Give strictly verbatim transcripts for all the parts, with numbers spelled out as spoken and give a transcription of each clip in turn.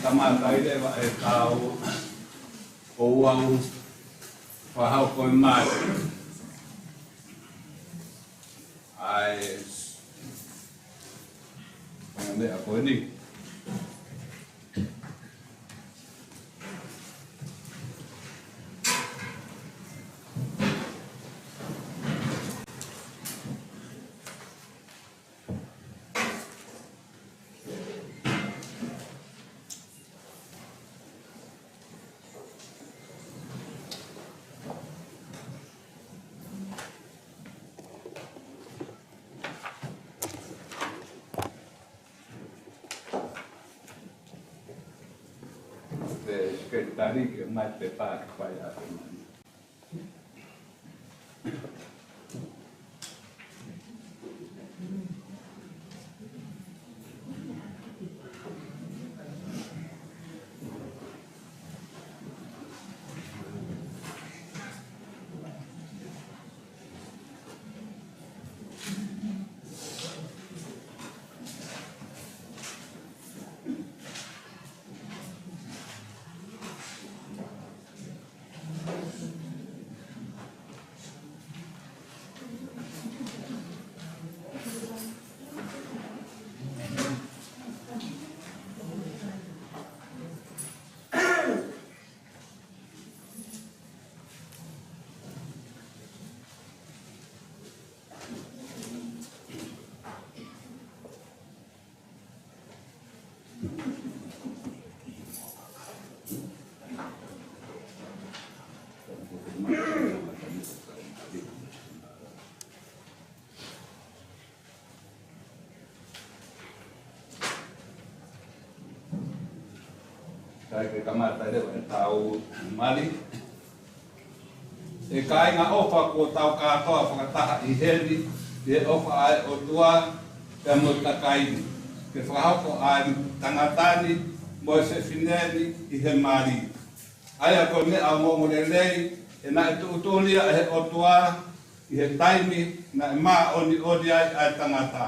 Kamata ai leva ʻetau ouau fakahoko e mali. ʻAi, ʻa e meʻa ko eni. Te sekelitali ke mai te pā ke fai atu. Kae ke kamata leva ʻetau mali. ʻE kāinga ʻofa, kuo tau kātoa fakataha ʻi heni, ʻi he ʻofa ʻa e ʻOtua, pea mo e kakai ni, ke fakahoko ʻa e tangata ni mo e fefine ni ʻi he mali. ʻA ia ko e meʻa ongoongolelei, he naʻe tuʻutuʻuni ia ʻe he ʻOtua ʻi he taimi naʻe māʻoniʻoni ai ʻa e tangata.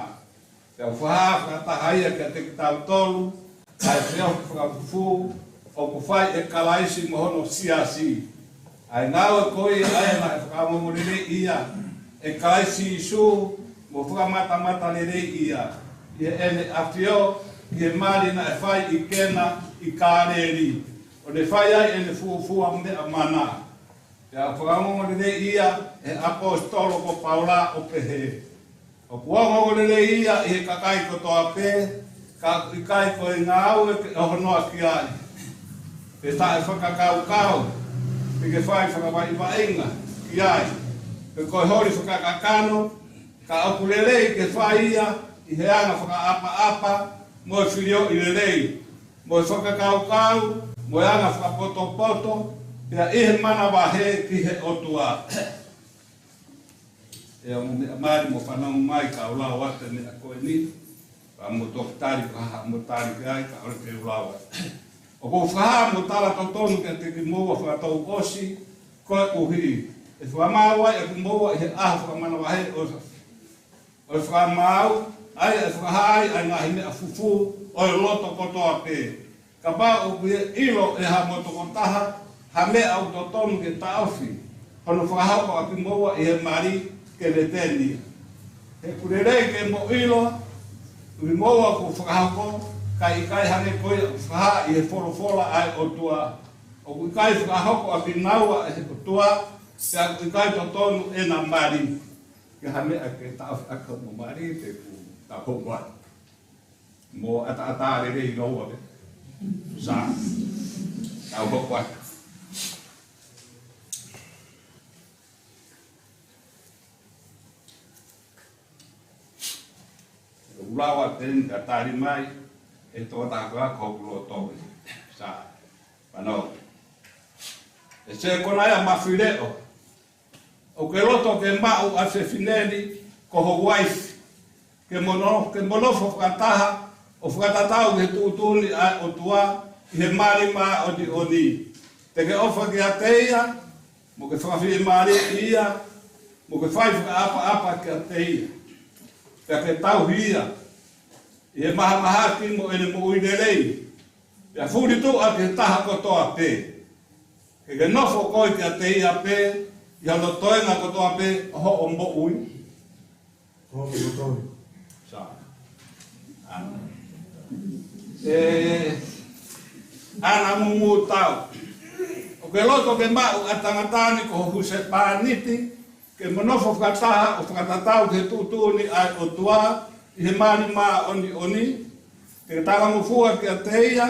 Pea fakahā fakataha ia kiate kitautolu ʻa e feohi fakafufū ʻoku fai ʻe Kalaisi mo hono siasi. ʻA e ngāue ko ia ʻa ia naʻe fakaongoongoleleiʻi ia ʻe Kalaisi Sīsū mo fakamatamatalelei ia ʻi heʻene ʻafio ʻi he mali naʻe fai ʻi Kena ʻi Kāleli, ʻo ne fai ai ʻene fuofua meʻa mana. Pea fakaongoongoleleiʻi ia ʻe he ʻaposetolo ko Paula ʻo pehē, ʻoku ongoongolelei ia ʻi he kakai kotoa pē, ka ʻoku ʻikai ko e ngāue ke ʻohonoa ki ai, pe taʻefakakaukau, pe ke fai fakavaʻivaʻinga ki ai, pe ko e holi fakakakano, ka ʻoku lelei ke fai ia ʻi he anga fakaʻapaʻapa, mo e filioʻi lelei, mo e fakakaukau, mo e anga fakapotopoto, pea ʻi he manavahē ki he ʻOtua. ʻE ʻomi meʻa mali mo fanongo mai kau lau atu e meʻa ko eni, pea mo toki tali ko haʻamo tali ki ai, kae ʻoua ke u lau atu. ʻOku ou fakahā mo tala totonu kiate kimoua fakatouʻosi, koeʻuhi ʻe fakamaau ai ʻa kimoua ʻi he ʻaho fakamanavahē ʻo e ʻo e fakamaau, ʻa ia ʻe fakahā ai ʻa e ngaahi meʻa fufū ʻo e loto kotoa pē. Kapau ʻoku ʻilo ʻe hamou tokotaha ha meʻa ʻoku totonu ke taʻofi, hono fakahoko ʻa kimoua ʻi he mali, ke ne teni ia. He ʻoku lelei ke mo ʻilo, ʻoku ʻi moua ʻoku fakahoko, kae ʻikai hangē ko ia ʻoku fakahā ʻi he folofola ʻa e ʻOtua. ʻOku ʻikai fakahoko ʻa kinaua ʻe he ʻOtua, pea ʻoku ʻikai totonu ʻena mali. Ke ha meʻa ke taʻofi ʻaki hoʻomou mali, te u tau hoko atu. Mo ʻataʻatā lelei ʻi loua pē. Sa. Tau hoko atu. ʻOku ou lau atu eni ka tali mai ʻe he tokotaha ko ia ko hoku loto. Sa. Pano. ʻE Sekonaia Mafileʻo. ʻOku ke loto ke maʻu ʻa e fefine ni ko ho uaifi, ke mo no-, ke mo nofo fakataha ʻo fakatatau ki he tuʻutuʻuni ʻa e ʻOtua ʻi he mali māʻoniʻoni. Te ke ʻofa kiate ia, mo ke fakafiemālieʻi ia, mo ke fai fakaʻapaʻapa kiate ia. Pea ke tauhi ia ʻi he mahamahaki mo ʻene moʻui lelei. Pea fulituʻa ki he taha kotoa pē. Ke ke nofo koe kiate ia pē, ʻi hono toenga kotoa pē ʻo hoʻo moʻui. Ko hoʻo moʻui. Sai. ʻAna. ʻE, ʻAna Ngungutau. ʻOku ke loto ke maʻu ʻa e tangata ni ko ho husepāniti, ke mo nofo fakataha ʻo fakatatau ki he tuʻutuʻuni ʻa e ʻOtua, ʻi he mali māʻoniʻoni, ke ke talangofua kiate ia,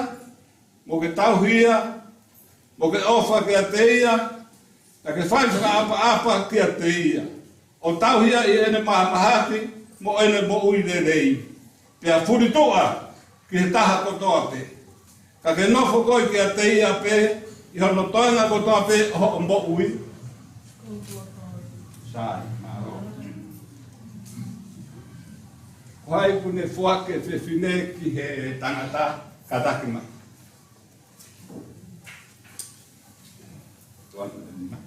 mo ke tauhi ia, mo ke ʻofa kiate ia, ka ke fai fakaʻapaʻapa kiate ia, ʻo tauhi ia ʻi heʻene mahamahaki mo ʻene moʻui lelei. Pea fulituʻa ki he taha kotoa pē. Ka ke nofo koe kiate ia pē, ʻi hono toenga kotoa pē ʻo hoʻo moʻui. Sai, mālō. Ko hai ʻoku ne foaki e fefine ki he tangata, kātaki mai. Tuan lima.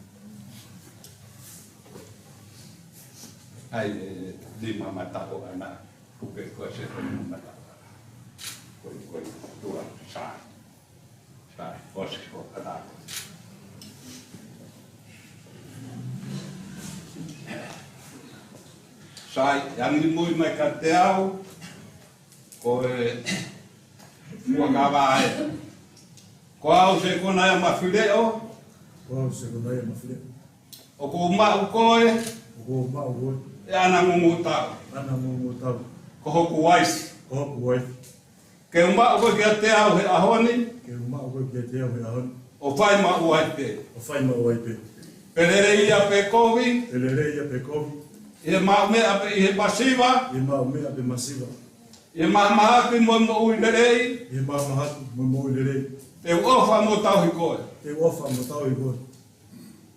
Ai, e, lima mataʻu ʻana. Kupe ko se ko lima mataʻu ʻana. Ko, ko, tuan, sai. Sai, ʻosi ko ʻana. Sai, ʻe angimui mai kiate au, ko e fuakava ē. Ko au Sekonaia Mafileʻo. Ko au Sekonaia Mafileʻo. ʻOku ou maʻu koe. ʻOku ou maʻu koe. ʻE ʻAna Ngungutau. ʻAna Ngungutau. Ko hoku uaifi. Ko hoku uaifi. Ke u maʻu koe kiate au he ʻaho ni. Ke u maʻu koe kiate au he ʻaho ni. ʻO fai maʻu ai pē. ʻO fai maʻu ai pē. Pe lelei ia pe kovi. Pe lelei ia pe kovi. ʻI he maʻu meʻa pe ʻi he masiva. ʻI he maʻu meʻa pe masiva. ʻI he mahamahaki mo e moʻui lelei. ʻI he mahamahaki mo e moʻui lelei. Te u ʻofa mo tauhi koe. Te u ʻofa mo tauhi koe.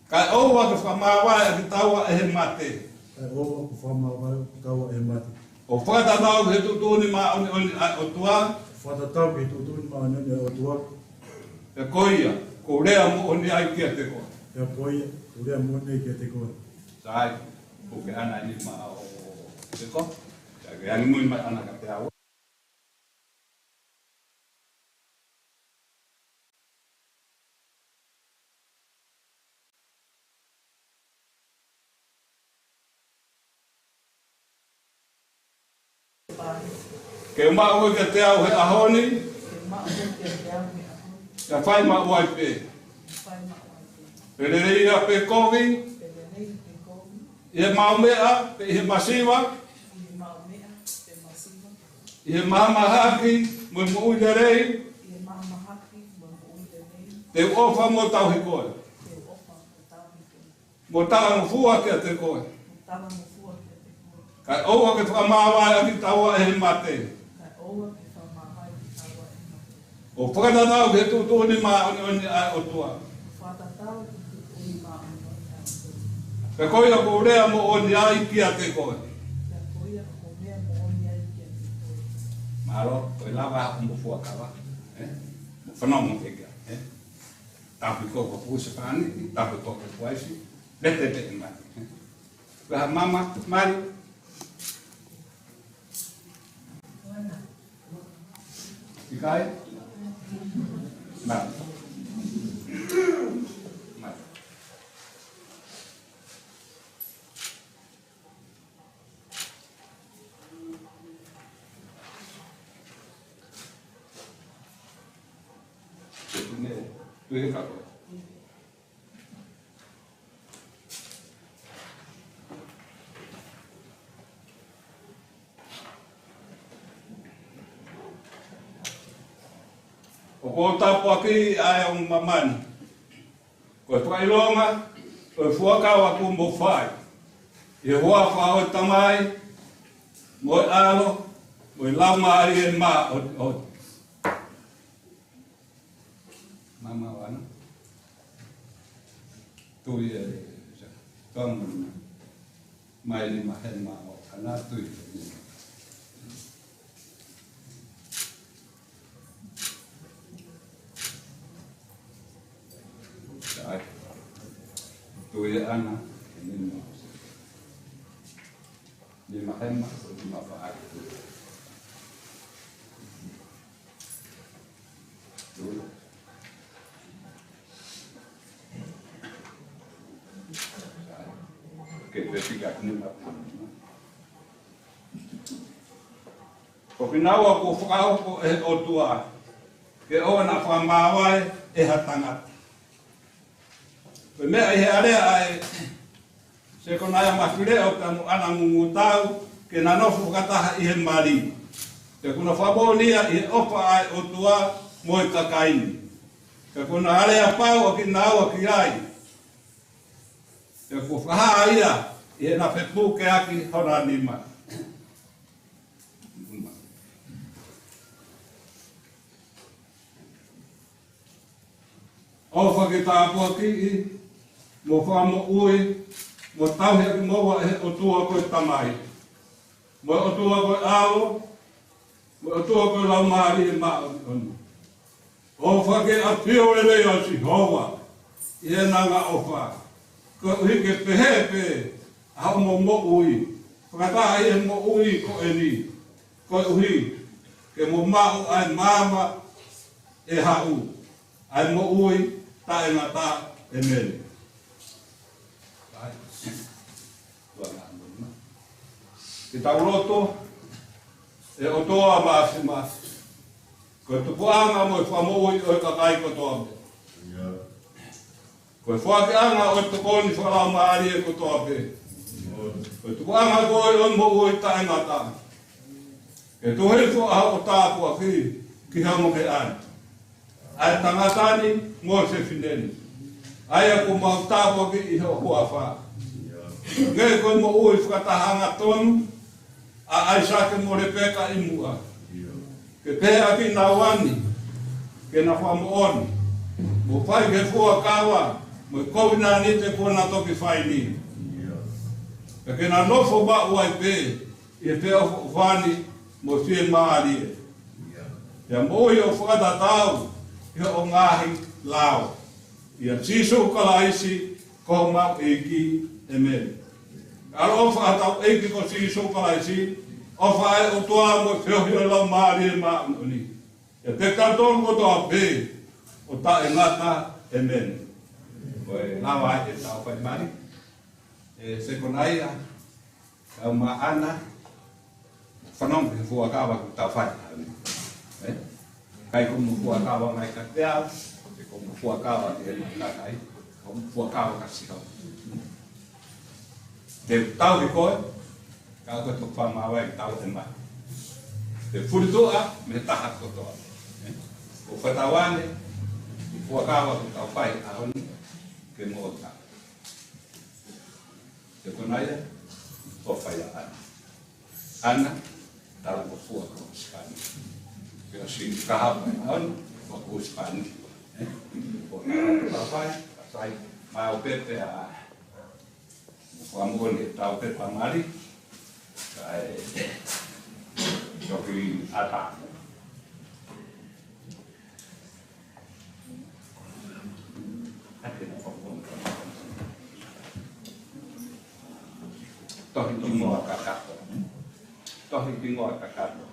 Kae ʻoua ke fakamāvae ʻa kitaua ʻe he mate. Kae ʻoua ke fakamāvae ʻa kitaua ʻe he mate. ʻO fakatatau ki he tuʻutuʻuni māʻoniʻoni ʻa e ʻOtua. Fakatatau ki he tuʻutuʻuni māʻoniʻoni ʻa e ʻOtua. Pea ko ia, ʻoku ou lea moʻoni ai kiate koe. Pea ko ia, ʻoku ou lea moʻoni ai kiate koe. Sai, ʻoku ke ʻana ʻi maʻa ʻo, ʻo, ʻo, te ko. Sai, ke angimui mai ʻana kiate au. Ke u maʻu koe kiate au he ʻaho ni. Ke u maʻu koe kiate au he ʻaho ni. Pea fai maʻu ai pē. Pea fai maʻu ai pē. Pe lelei ia pe kovi. Pe lelei pe kovi. ʻI he maʻu meʻa pe ʻi he masiva. ʻI he maʻu meʻa pe masiva. ʻI he mahamahaki mo e moʻui lelei. ʻI he mahamahaki mo e moʻui lelei. Te u ʻofa mo tauhi koe. Te u ʻofa mo tauhi koe. Mo talangofua kiate koe. Mo talangofua kiate koe. Kae ʻoua ke fakamāvae ʻa kitaua ʻe he mate. Kae ʻoua ke fakamāvae kitaua ʻe he mate. ʻO fakatatau ki he tuʻutuʻuni māʻoniʻoni ʻa e ʻOtua. ʻO fakatatau ki he tuʻutuʻuni māʻoniʻoni ʻa e ʻOtua. Pea ko ia ʻoku ou lea moʻoni ai kiate koe. Pea ko ia ʻoku ou lea moʻoni ai kiate koe. Mālō, ko e lava hoʻomo fuakava, ē? Mo fanongo ki ai, ē? Tapu ki hoku husepāniti, tapu ki hoku uaifi, vete pē mai. Ka ha mama, mali. ʻIkai? Mali. Mali. ʻOku ou tāpuakiʻi ʻa e ongo māmani. Ko e fakaʻilonga ʻo e fuakava kuo mo fai. ʻI he huafa ʻo e Tamai, mo e ʻAlo, mo e Laumālie Māʻoniʻoni. Mama wana. Tui e sa. Tama. Mai ni mahema o ana tui. Sai. Tui e ana. Ni mahema, ni mafaʻaki. Ko kinaua kuo fakahoko ʻe he ʻOtua ke ʻoua naʻa fakamāvae ʻe ha tangata. Ko e meʻa ʻi he alea ʻa e Sekonaia Mafileʻo pea mo ʻAna Ngungutau ke na nofo fakataha ʻi he mali. Pea kuo na fakamoʻoni ia ʻi he ʻofa ʻa e ʻOtua mo e kakai ni. Pea kuo na aleapau ʻa kinaua ki ai. Pea kuo fakahā ia ʻi heʻena fepukeaki hona nima. ʻOfa ke tāpuakiʻi mo fakamoʻui mo tauhi ʻa kimoua ʻe he ʻOtua ko e Tamai, mo e ʻOtua ko e ʻAlo, mo e ʻOtua ko e Laumālie Māʻoniʻoni. ʻOfa ke ʻafio lelei ʻa Sihova ʻi heʻena angaʻofa, koeʻuhi ke pehē pē ʻa hoʻomo moʻui, fakataha ʻi he moʻui ko eni, koeʻuhi ke mo maʻu ʻa e maama ʻe haʻu, ʻa e moʻui taʻengata. ʻEmeni. Ke tau lotu. ʻE ʻOtua Māfimafi, ko e tupuʻanga mo e fakamoʻui ʻo e kakai kotoa pē. Ko e foakiʻanga ʻo e tokoni fakalaumālie kotoa pē. Ko e tupuʻanga ko ē ʻo e moʻui taʻengata. Ke tuku hifo ʻa hoʻo tāpuaki ki he ongo meʻa ni, ʻa e tangata ni mo e fefine ni, ʻa ia kuo mau tāpuakiʻi ʻi ho huafa. Hangē ko e moʻui fakataha angatonu ʻa ʻAisake mo Lepeka ʻi muʻa, ke pehē ʻa kinaua ni ke na fakamoʻoni mo fai ki he fuakava mo e kovinānite kuo na toki fai ni. Pea ke na nofo maʻu ai pē ʻi he feʻofoʻofani mo e fiemālie, pea moʻui ʻo fakatatau ki hoʻo ngaahi lao. ʻIa Sīsū Kalaisi ko homau ʻEiki. ʻEmeni. ʻAloʻofa ʻa hotau ʻEiki ko Sīsū Kalaisi, ʻofa ʻa e ʻOtua mo e feohi ʻa e Laumālie Māʻoniʻoni, ʻiate kitautolu kotoa pē ʻo taʻengata. ʻEmeni. Ko e lava ʻetau fai mali, ʻe Sekonaia, kau maʻana, fanongo ki he fuakava kuo tau fai. Ē? ʻIkai ko hoʻomo fuakava mai kiate au, ʻikai ko hoʻomo fuakava ki he kakai, ko hoʻomo fuakava kia Sihova. Te u tauhi koe, ka ko e toki fakamāvae ke tau ʻomai. Te u fuli tuʻa mei he taha kotoa. Ē? Ko e fakatātā eni, ʻi he fuakava kuo tau fai ʻaho ni, ke mo ta. Sekonaia, ʻofa ʻia ʻAna. ʻAna, tala ko e fuakava Sipani. Ke ʻosi ka hapa ʻaho ni, fuakava Sipani. Ē? Fuakava Sipani, sai, mau pepe ʻa, fakamoʻoni ʻetau pepa mali, kae toki ʻatā. Tohi hingoa kakato. Tohi hingoa kakato.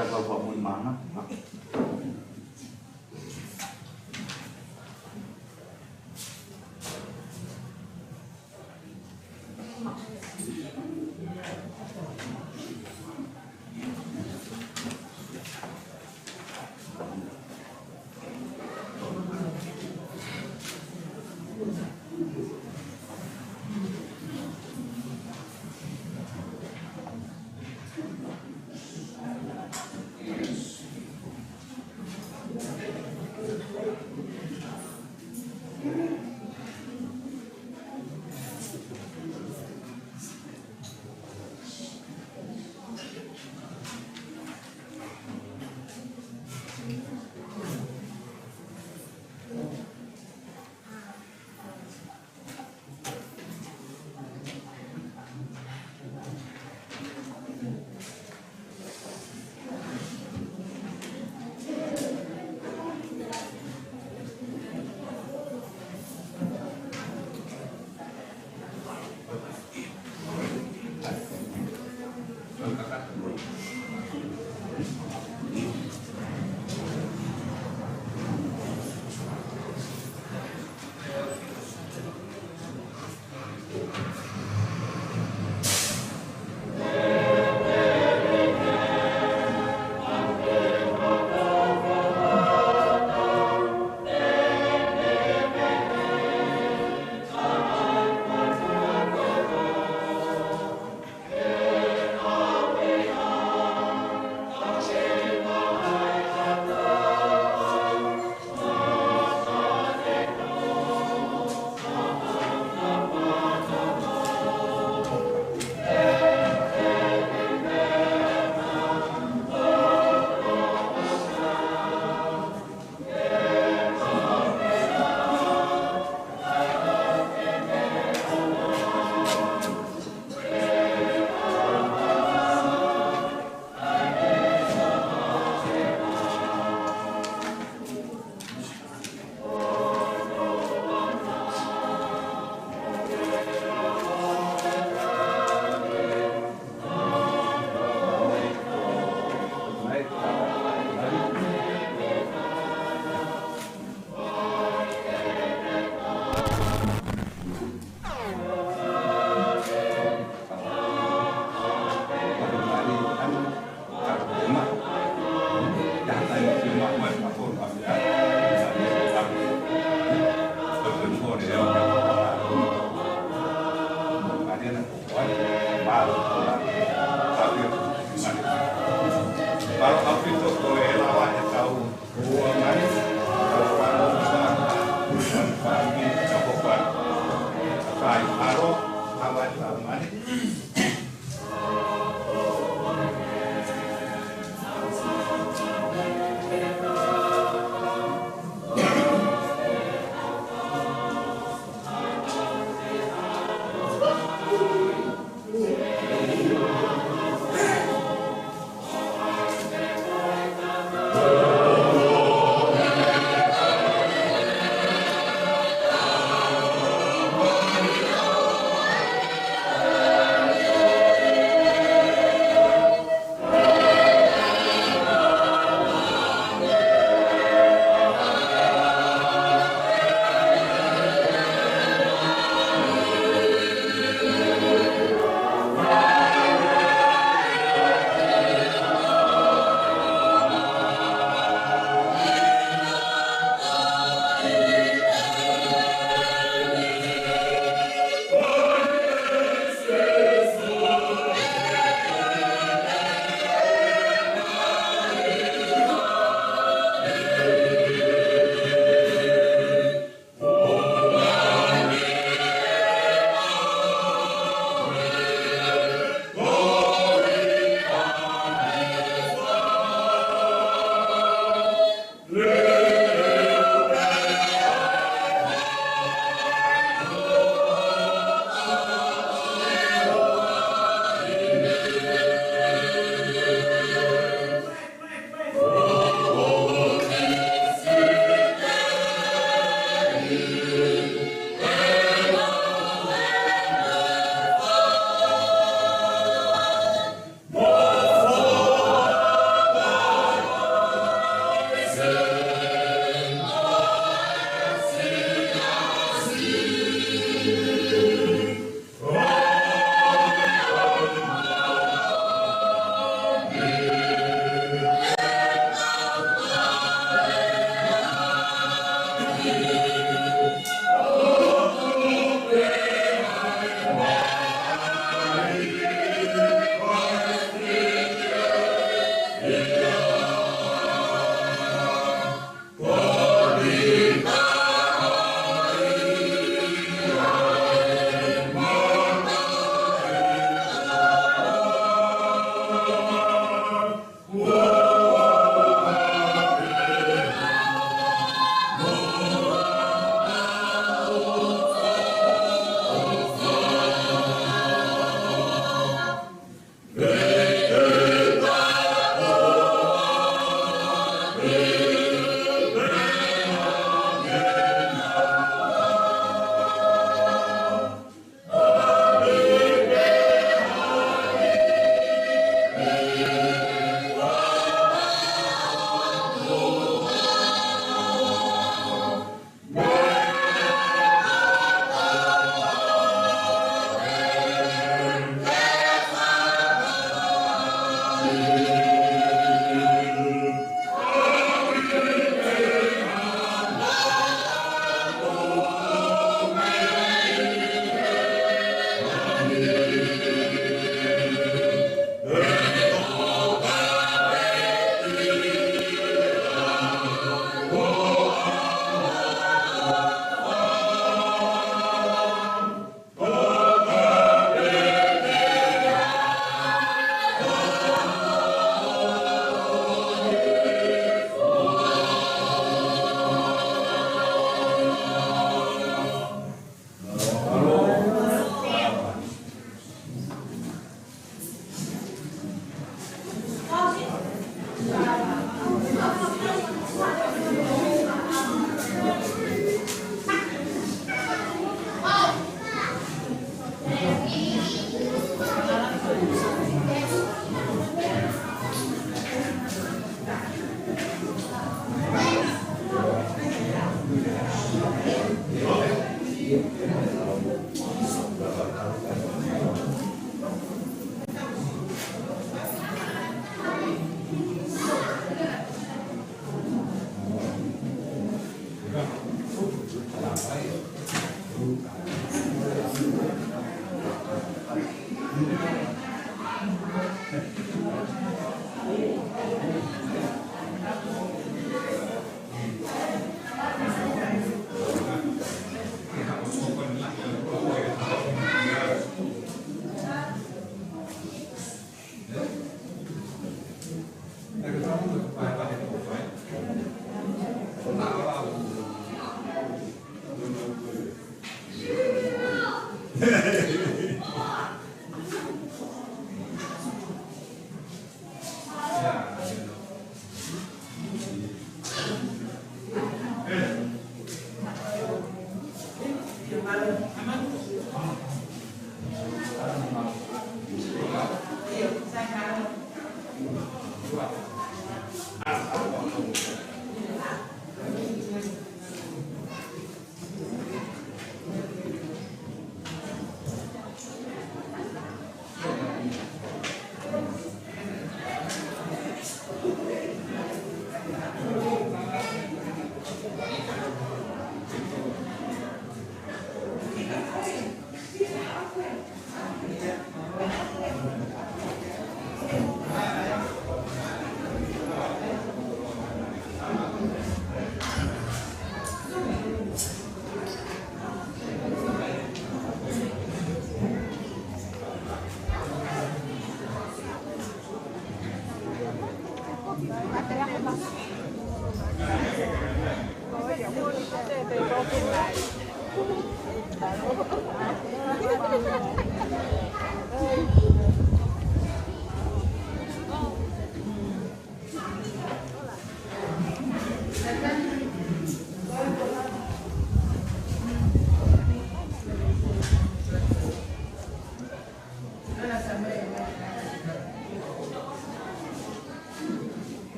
Ka ko e fakamoʻoni maʻana.